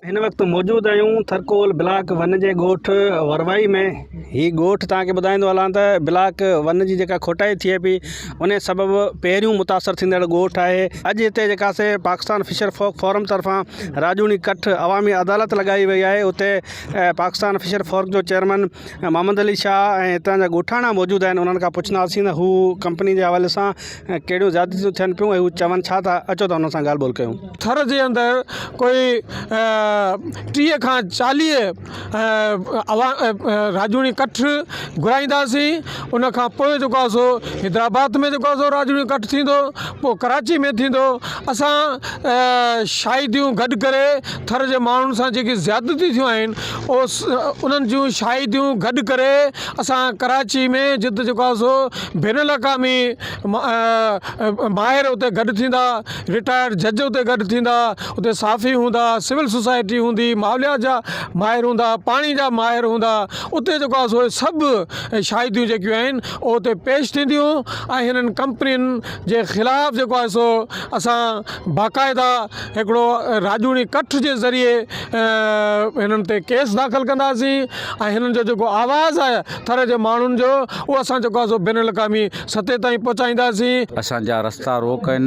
هن وقت موجود آهيون ٿرڪول بلاڪ ون جي ڳوٺ وروائي ۾ هي ڳوٺ توهان کي ٻڌائيندو هلان ته بلاڪ ون جي جيڪا کوٽائي ٿئي پئي ان سبب پهريون متاثر ٿيندڙ ڳوٺ آهي اڄ هتي جيڪا سي پاڪستان فشر فوڪ فورم طرفان راڄوڻي ڪٺ عوامي عدالت لڳائي وئي آهي اتي پاڪستان فشر فورڪ جو چيئرمين محمد علي شاهه ۽ هتان جا ڳوٺاڻا موجود آهن انهن کان پڇنداسين ته هو ڪمپني جي حوالي سان ڪهڙيون زيادتيون ٿين پيون ۽ هو چون ڇا ٿا اچو ته انهن سان ڳالهه ٻولهه ڪيون. ٿر جي اندر ڪوئي 30 کان 40 راڄوڻي ڪٺ گهرائينداسين ان کان پوء جيڪو آهي سو حيدرآباد ۾ جيڪو آهي سو راڄوڻي ڪٺ ٿيندو پوء ڪراچي ۾ ٿيندو اسان شاهديون گڏ ڪري ٿر جي ماڻهن سان جيڪي زيادتيون ٿيون آهن انهن جون شاهديون گڏ ڪري اسان ڪراچي ۾ جت جيڪو آهي سو بين الاقوامي ماهر اتي گڏ ٿيندا رٽائرڊ جج اتي گڏ ٿيندا، اتي صحافي هوندا، سول سوسائٽي هوندي، ماحوليات جا ماهر هوندا، پاڻي جا ماهر هوندا، اتي جيڪو آهي سو اهي سڀ شاهديون جيڪيون آهن اهي اتي پيش ٿينديون ۽ هنن ڪمپنين جي خلاف جيڪو آهي سو اسان باقاعده هڪڙو راڄوڻي ڪٺ جي ذريعي هنن تي ڪيس داخل ڪنداسين ۽ هنن جو جيڪو آواز آهي ٿر جي ماڻهن جو اهو اسان جيڪو آهي سو بين الاقوامي سطح تائين پهچائينداسين. اسان جا رستا روڪ آهن،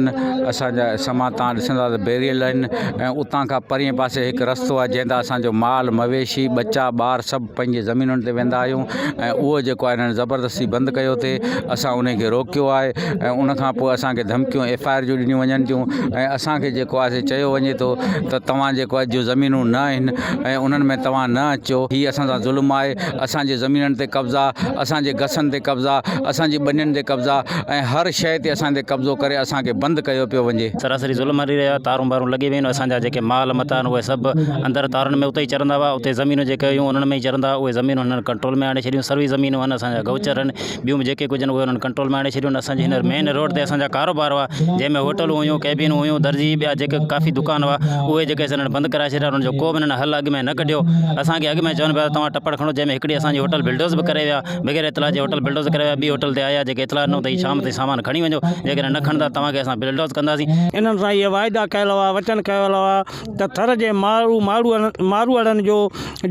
اسان جا سما تان ڏسندا ته بيريل آهن ۽ اتان کان پرئين پاسي هڪ رستو آهي جنهن تان اسان جو مال مويشي ٻچا ٻار سڀ پنهنجي زمينن تي ويندا آهيون ۽ اهو جيڪو آهي هنن زبردستي بند ڪيو اٿي اسان ان کي روڪيو آهي ۽ ان کان پوء اسان کي ڌمڪيون ايف I R جون ڏنيون وڃن ٿيون ۽ اسان کي جيڪو آهي سي چيو وڃي ٿو ته توهان جيڪو آهي جو زمينون نه آهن ۽ انهن ۾ توهان نه اچو هي اسان سان ظلم آهي اسان جي زمينن تي قبضا، اسان جي گسن تي قبضا، اسان جي ٻنين تي قبضا ۽ هر شيء تي اسان تي قبضو ڪري اسان کي بند ڪيو پيو وڃي. سراسري ظلم هلي رهيو آهي تارون بارون لڳي ويون آهن اسان جا جيڪي مال متا آهن اهي سڀ اندر تارن ۾ اتي ئي چرندا هئا اتي زمينون جيڪي هيون انهن ۾ ئي چرندا هئا اهي زمينون هنن ڪنٽرول ۾ آڻي ڇڏيون سروي زمينون آهن اسان جا گئوچر آهن ٻيون به جيڪي ڪجهه آهن اهي انهن ڪنٽرول ۾ آڻي ڇڏيون آهن اسان جي هينئر مين روڊ تي اسان جا ڪاروبار هئا جنهن ۾ هوٽلون هيون ڪيبينون هيون درزي ٻيا جيڪي ڪافي دڪان هئا اهي جيڪي سي انهن بند ڪرائي ڇڏيا انهن جو ڪو به انهن حل اڳ ۾ نه ڪڍيو اسان کي اڳ ۾ چون پيا ته توهان ٽپڙ کڻو جنهن ۾ هڪڙي اسان جي هوٽل بلڊوز به ڪري ويا بغير اطلاع جي هوٽل بلڊوز ڪري ويا ٻي هوٽل تي آيا جيڪي اطلاع ڏنو ته هي شام تائين سامان کڻي وڃو جيڪڏهن نه کڻندا توهان کي اسان بلڊوز ڪنداسين. انهن سان اهي واعدا ڪيل هئا وچن ڪيل هئا ته ٿر جي مارو ماروئڙن جو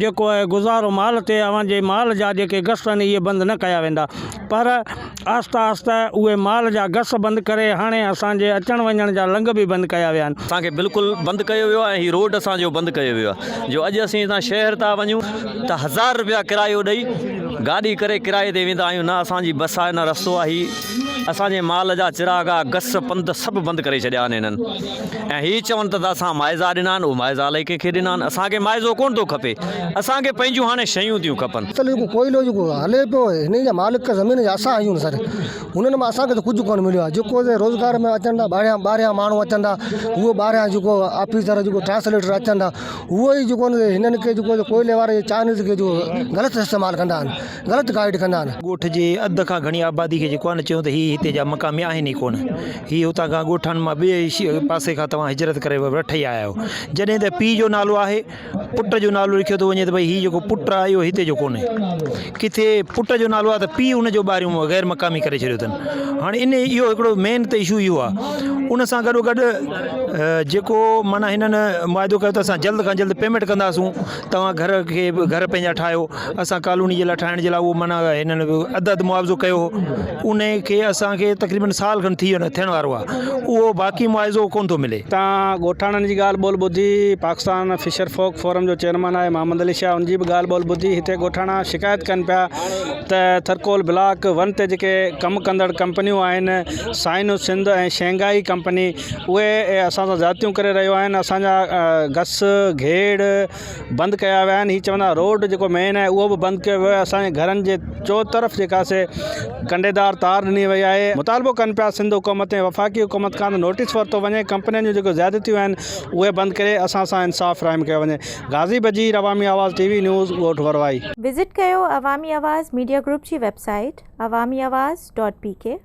جيڪو آهي گذارو مال تي اوهان جي مال جا جيڪي گس آهن اهي بند نه ڪيا ويندا پر آهستي آهستي اهي مال جا گس بند ڪري هاڻي اسان جي اچڻ وڃڻ جا لنگهه به بند ڪيا ويا آهن. اسان کي بلڪل بند ڪيو ويو آهي ۽ هي روڊ اسان جو بند ڪيو ويو آهي جو اڄ اسين هتان شهر ٿا وڃون ته هزار روپيا ڪرايو ڏئي گاڏي ڪري ڪرائي تي ويندا آهيون نه اسان جي بس آهي نه رستو آهي هي اسان جي مال جا چراگاهه گس پنڌ سڀ بند ڪري ڇڏيا آهن هنن ۽ هي چون ته اسان معاوضا ڏنا آهن اهو معاوضا الائي ڪنهن کي ڏنا آهن اسان کي معاوضو ڪونه ٿو کپي اسان کي پنهنجون هاڻي شيون ٿيون کپن. اصل جيڪو ڪوئلو جيڪو هلي پيو هن جا مالڪ زمين جا اسان آهيون سر هنن مان اسان کي ته ڪجهه ڪونه مليو آهي جيڪو هتي روزگار ۾ اچن ٿا ٻاهريان ٻاهريان ماڻهو اچن ٿا اهو ٻاهريان جيڪو آفيسر جيڪو ٽرانسليٽر اچن ٿا اهو ئي جيڪو هنن کي جيڪو ڪوئلي واري چائنيز کي جو غلط استعمال ڪندا آهن غلط گائيڊ ڪندا آهن. ڳوٺ جي اڌ کان گهڻي آبادي کي جيڪو آهي نه چيون ته هي هتي جا مقامي آهن ئي ڪونه هي هتان کان ڳوٺن مان ٻئي پاسي کان توهان هجرت ڪري وٺي آيا آهيو جڏهن ته پيء جو نالو آهي پٽ جو نالو لکيو ٿو وڃي ته ڀئي هي جيڪو پٽ آهي اهو هتي جو ڪونهي ڪٿي پٽ جو نالو آهي ته پيء ان جو ٻاهريون غير مقامي ڪري ڇڏيو اٿن هاڻي ان اهو هڪڙو مين ته اشو اهو آهي ان سان گڏو گڏ جيڪو معنيٰ هنن معاهدو ڪيو ته اسان جلد کان جلد پيمينٽ ڪنداسون توهان گهر کي گهر پنهنجا ٺاهيو اسان ڪالوني جي لاء ٺاهڻ جي لاء اهو معنيٰ هنن اڌ اڌ معاوضو ڪيو هو ان کي اسان کي تقريبن سال کن ٿي ويو ٿيڻ وارو آهي اهو باقي معاوضو ڪونه ٿو ملي. تان ڳوٺاڻن جي ڳالهه ٻولهه ٻڌي پاڪستان فشر فوڪ فورم جو چيئرمين آهي محمد علي شاهه ان جي به ڳالهه ٻولهه ٻڌي هتي ڳوٺاڻا شڪايت ڪن پيا ته ٿرڪول بلاڪ ون تي جيڪي ڪم ڪندڙ ڪمپنيون آهن سائنو سنڌ ۽ شنگهائي ڪمپني اهي اسان سان زيادتيون ڪري رهيون آهن اسان جا گس گهيڙ بند ڪيا ويا آهن هي چوندا روڊ جيڪو مين آهي اهو به بند ڪيو ويو آهي اسان جي گهرن جي چوطرف جيڪا سي ڪنڊيدار تار ڏني وئي آهي مطالبو ڪن پيا سنڌ حڪومت ۽ وفاقي حڪومت کان ته نوٽيس ورتو وڃي ڪمپنين جون جيڪو زيادتيون آهن اهي بند ڪري اسان سان انصاف فراهم ڪيو وڃي غازي بجير عوامي آواز ٽي وي نيوز ڳوٺ وروائي. وزٽ ڪيو عوامي آواز ميڊيا گروپ جي web site Awami Awaz dot P K.